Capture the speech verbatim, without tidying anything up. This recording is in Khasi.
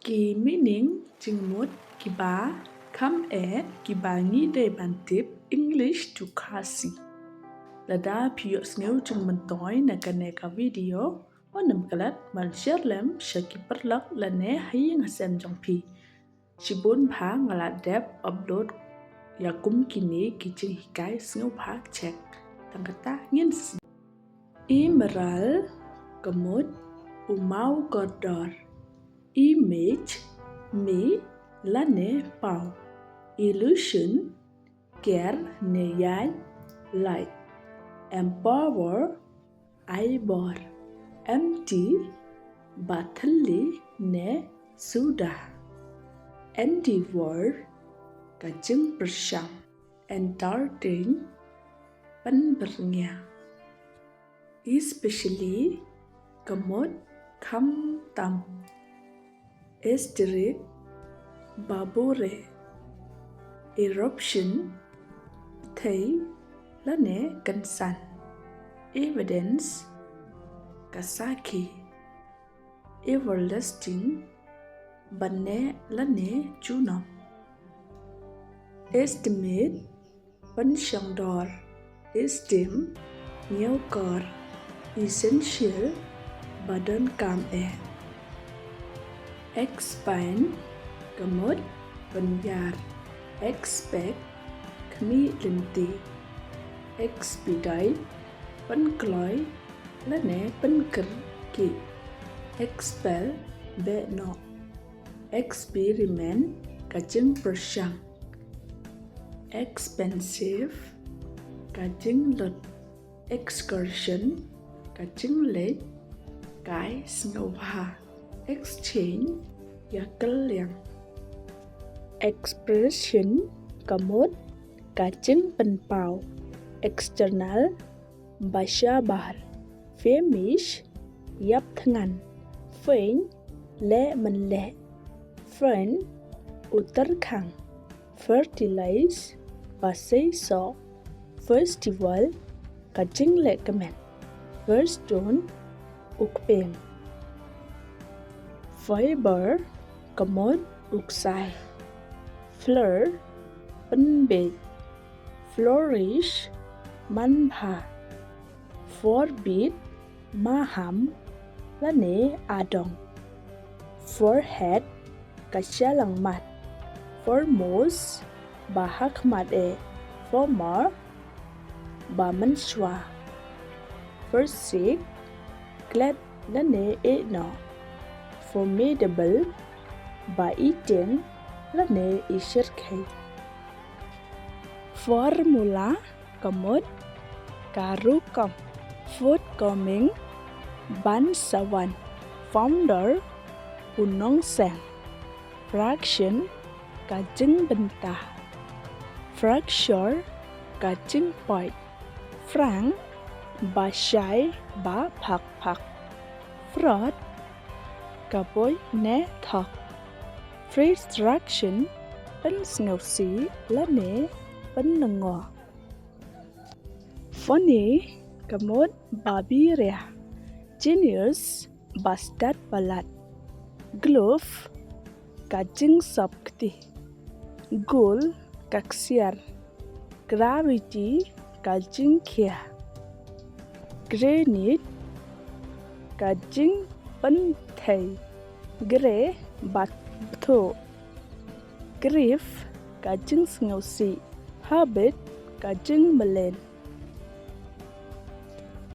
Ki meaning jingmut kiba kham eh kiba ngi dei ban tip English to Khasi. Lada phi ïohsngew jingmyntoi na kane ka video, wat nym klet ban share lem sha ki paralok lane ha ïing ha sem jong phi. Shibun bha nga la dep upload ïa kum kine ki jinghikai, sngewbha check. Tang kata ngin sdang. Emerald, ka mut u maw kordor. Image, mih lane paw. Illusion, ker ne ïaid, light. Empower, ai bor. Empty, ba thylli ne suda. Endeavor, ka jingpyrshang. Entertain, pynbyrngia. Especially, ka mut khamtam. Asterisk, ba bure. Eruption, pyrthei lane kynsan. Evidence, ka sakhi. Everlasting, ban neh lane junom. Estimate, pynshongdor. Esteem, ñiewkor. Essential, ba donkam eh. Expand, ka mut pynïar. Expect, khmih lynti. Expedite, pynkloi lane pynkyrkieh. Expel, beh noh. Experiment, ka jingpyrshang. Expensive, ka jinglut. Excursion, ka jingleit kai sngewbha. Exchange, ïakylliang. Expression, ka mut ka jingpynpaw. External, ba shabar. Famish, ïap thngan. Faint, leh mynleh. Friend, u tyrkhang. Fertilize, ba seisoh. Festival, ka jinglehkmen. Firestone, u kpem. Fiber, ka mut u ksai. Fleur, pynbiej. Flourish, manbha. Forbid, maham lane adong. Forehead, ka shyllangmat. Foremost, ba hakhmat eh. Former, ba mynshuwa. Forsake, klet lane ïeh noh. Formidable, ba ïeng lane ïashyrkhei. Formula, ka mut ka rukom. Forthcoming, ban sa wan. Founder, u nongseng. Fraction, ka jingbynta. Fracture, ka jingpoit. Frank, ba shai ba phak phak. Fraud, ka buit ne thok. Frustration, pynsngewsih lane pynlyngngoh. Funny, ka mut ba biria. Genius, ba stad palat. Glove, ka jingsop kti. Goal, ka ksiar. Gravity, ka jingkhia. Granite, ka jingpynthei. Grey, ba bthuh. Grief, ka jingsngewsih. Habit, ka jingmlien.